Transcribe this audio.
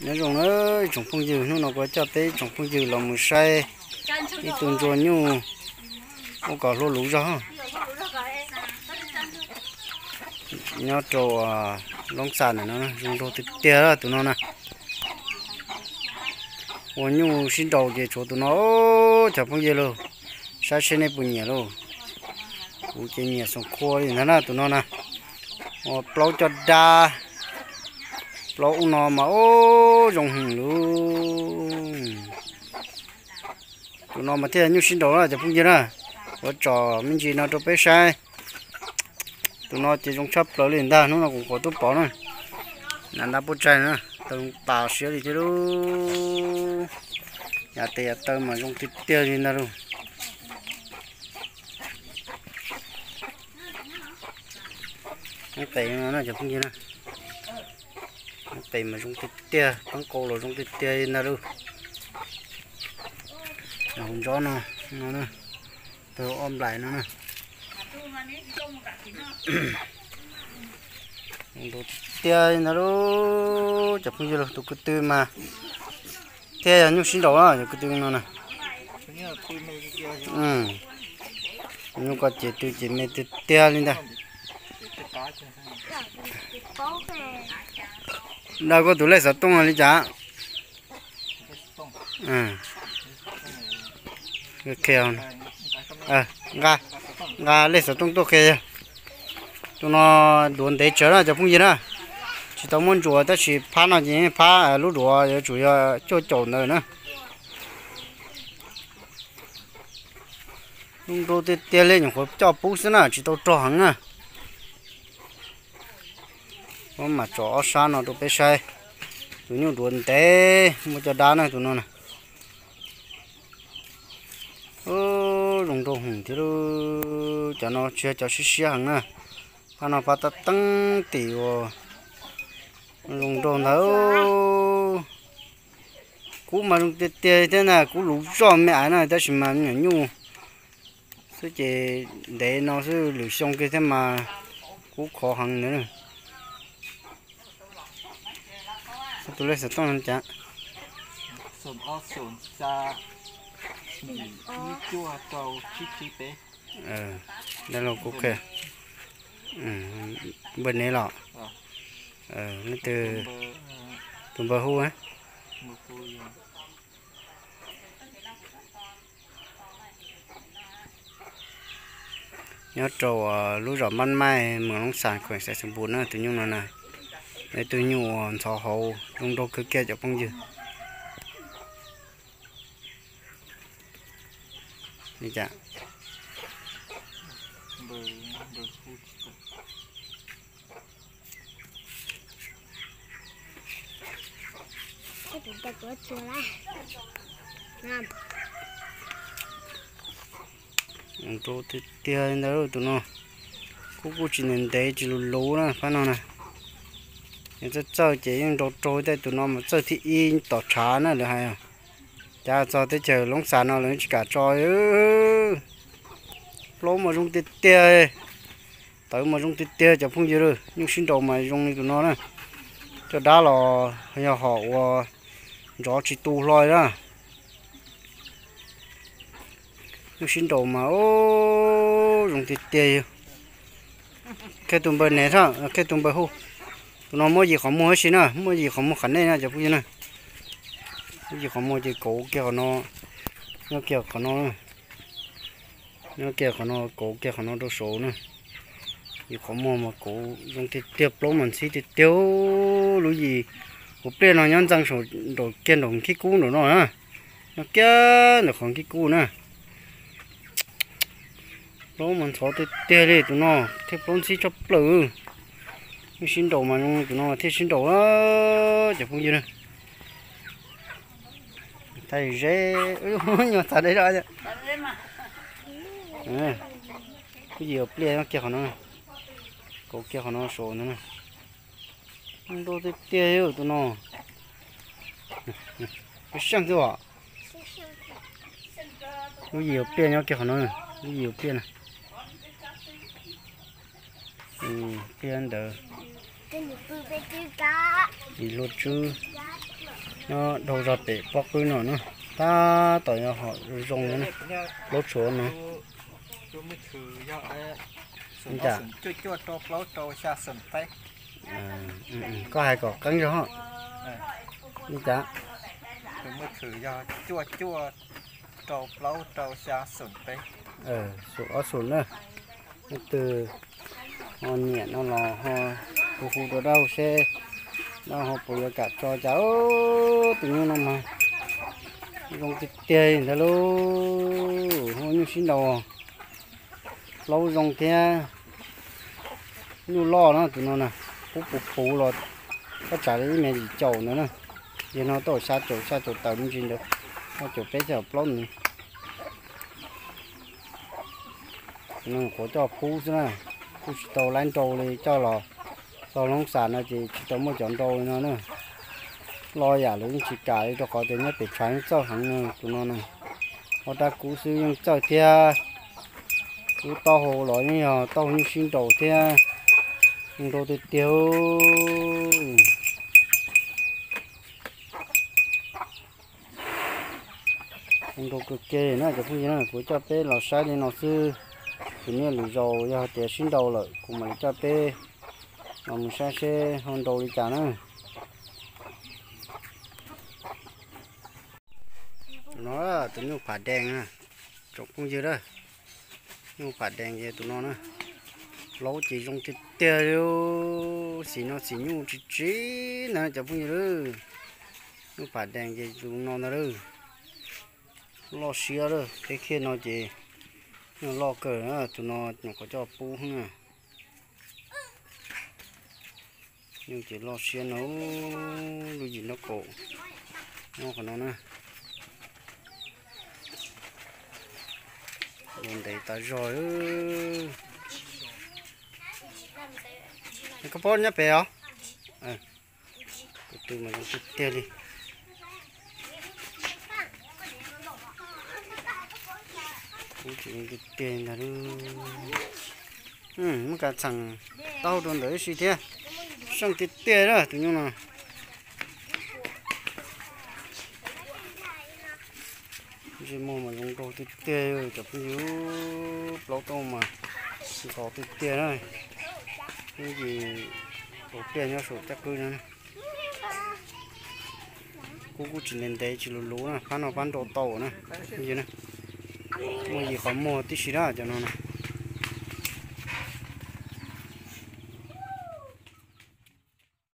Nyob zoo na ib tsoom phooj ywg, hnub no kuv coj peb ib tsoom phooj ywg los mus saib ib tug ntsuag nyuj ua kom hlua luv zog nyob rau Loob Xas ntawm no, zoo nraug tiag tiag tus no na. Ua nyuj sib nraus ces tshuav tus no, cov phooj ywg lauj, saib seb nej puas nyiam lauj. Kuv ces nyiam xoom khua li ntag na tus no na. Ua plaub coj dab, plaub ub no mas ub zoo heev lauj. Tus no mas thiaj nyuj sib nraus na cov phooj ywg na. Kuv tsom me ntsis no rau peb saib. Tus no ces zoo tshaj plaws li ntag, hnub no kuv nyuam qhuav tuaj pom na. Nas ntab puab tsaig na, tau zoo tas siab li thiab lauj. Yam tes yam taw mas zoo tiag tiag li ntag lauj. Qes no na cov phooj ywg na, qes mas zoo tiag tiag, peeb qau los zoo tiag tiag li ntag lauj. Hauv ntsob no, no, tau ob nplais no na. Zoo tiag tiag li ntag lauj cov phooj ywg lauj, tus ko tw mas thiaj yog nyuj sib nraus na, yog ko tw no na. Nyuj ko ces tw ces me tiag tiag li ntag. Dag koj tus lej xov tooj li cas? Nqa, nqa lej xov tooj tuaj qhia yog. Tus no duav ntev tsawv na cov phooj ywg na. Tsis tau muab ntsuas tab sis phab no ces phab lub duav yuav tsum yog cuaj caum ntawd na. Zoo nraug tiag tiag li, nyuam qhuav coj pub xwb na, tsis tau rog heev na. Muab mam tsom ob sab no rau peb saib. Tus nyuj duav ntev muaj caj dab na tus no na. Zoo nraug heev thiab lauj, cov no tsis yog cov siab siab heev na. Phab no phab tab teeb tim uas zoo nraug ntawd. Kub mas zoo tiag tiag thiab na, kub luv zoj me ais na tab sis mas me nyuam nyuj xwb ces ntev no xwb, lwm xyoo kiag thiab mas kub khov heev ntawd. Tus lej xov tooj cas? Dab laug kuv qhia, npawg ne los, leej twg, tus npawg hu? Nyob rau lub zos Mab Maij, moos Loob Xas, khueem Xais Xeem Npus na, tus nyuj no na. Ib tug nyuj uas ntxhov hauv zoo nraug kawg kiag cov phooj ywg. Li cas? Nrau tiag tiag li ntawd tus no. Kub kuj tsis ntev ntev tsis luv luv na phab no na. Yog txawj txawj ces yeej nrau rau tej, tus no mas txawj thib ib tom tshav na lawv hais. Cas txog teb chaws Loob Xas no lawv tsis kam tso. Plaub mas zoo tiag tiag, tawv mas zoo tiag tiag cov phooj ywg, nyuj sib nraus mas zoo li tus no na. Caj dab los yog hom uas ntsov tsis tu hlo li na. Nyuj sib nraus mas zoo tiag tiag. Qhia tus npawg ne thiab, qhia tus npawg hu. Tus no muab yim qhov muag huv si na, muab yim qhov muag qhov nej na cov phooj ywg na. Muab yim qhov muag ces kauv kiag qhov no, nyob kiag qhov no, nyob kiag qhov no kauv kiag qhov no rau saud na. Yim qhov muag mas kauv zoo tiag tiag, plaub mas ntxhib tiag tiag. Lub yim, kuv pliaj no nyob ntxeev saum nraum kiag nraum khib kub nraum no na. Nyob kiag ntawm qhov khib kub na. Plaub mas ntxhov tiag tiag li tus no, thiab plaub ntxhib tshaj plaws. Nyuj sib nraus mas zoo tus no thiaj sib nraus cov phooj ywg na. Thaij ze, nyuag txav deb zog. Kuj yim pliaj nyob kiag qhov no, kauv kiag qhov no saud ntag na. Zoo nraug tiag tiag tus no. Peb seej xwb os. Lub yim pliaj nyob kiag qhov no, lub yim pliaj na. Pliaj ntawd. Yim hlua tswb. Nyob dhau zog pem pob qwb no na, tab tom yog hom zoo na, plaub tshuav no. Cas koj hais kom qeeb zog, li cas? Xum ob xum na, leej twg ho nyiam no los ho hu hu rau dab laug seb dab laug ho puas yuav kam tso cas. Tus nyuj no mas zoo tiag tiag ntag lauj, hu nyuj sib nraus, plaub zoo thiab. Nyuj loj na tus no na, pub puv puv los koj tsam li ib mev yim caum ntawd na. Yog no tau xya caum, xya caum tawm me ntsis ntawd, xya caum peb xya caum plaub ntawd. Nyuj qhuav coj pub xwb na, kuj tsis tau laib nrau li, coj los txog loob xam no ces tsis tau muaj cov nrau li no na. Loj yam lawv yeej tsis kam li rau qhov tias nyob pem tshav yeej txawj heev na tus no na. Ob rab kub xwb yeej txawj thiab. Lub taub hau los yeej yog taub hau nyuj sib nraus thiab, zoo nrau tiag tiag. Zoo nrau kawg kiag na cov phooj ywg na, kuv coj peb los saib li no xwb. Tus niaj lwm zaus yog tias sib nrau lawm kuv mam li coj peb los mus saib seb ho nrau li cas na. No tus nyuj pham dees na, tsoom phooj ywg a, nyuj pham dees ces tus no na, plaub ces zoo tiag tiag li, xim no xim nyuj tsis tsis ntag cov phooj ywg a. Nyuj pham dees ces tus no ntag a, loj siab lawm, teb khiaj no ces nyuj loj kawg, tus no nyuam qhuav coj pub na. Nyuj ces loj siab no, lub yim nraub qaum nyob qhov no na. Ntev tas zog. Koj paub nyob pem os. Tus twg mas zoo tiag tiag li. Kuv tsis zoo tiag tiag ntag. Muab kav txheem taub hau rau ntawm ib si thiab. Seej tiag tiag lawm tus nyuj no. Ntsej muag mas zoo nraug tiag tiag cov phooj ywg, plaub taub mas ntxhov tiag tiag na. Hnub yim kaum pliaj nyob saum caj qwb no. Kub kuj tsis ntev ntev tsis luv luv na, pab no pab nrau tau na. Phooj ywg na, muaj yim qhov muag tib si na cov no na.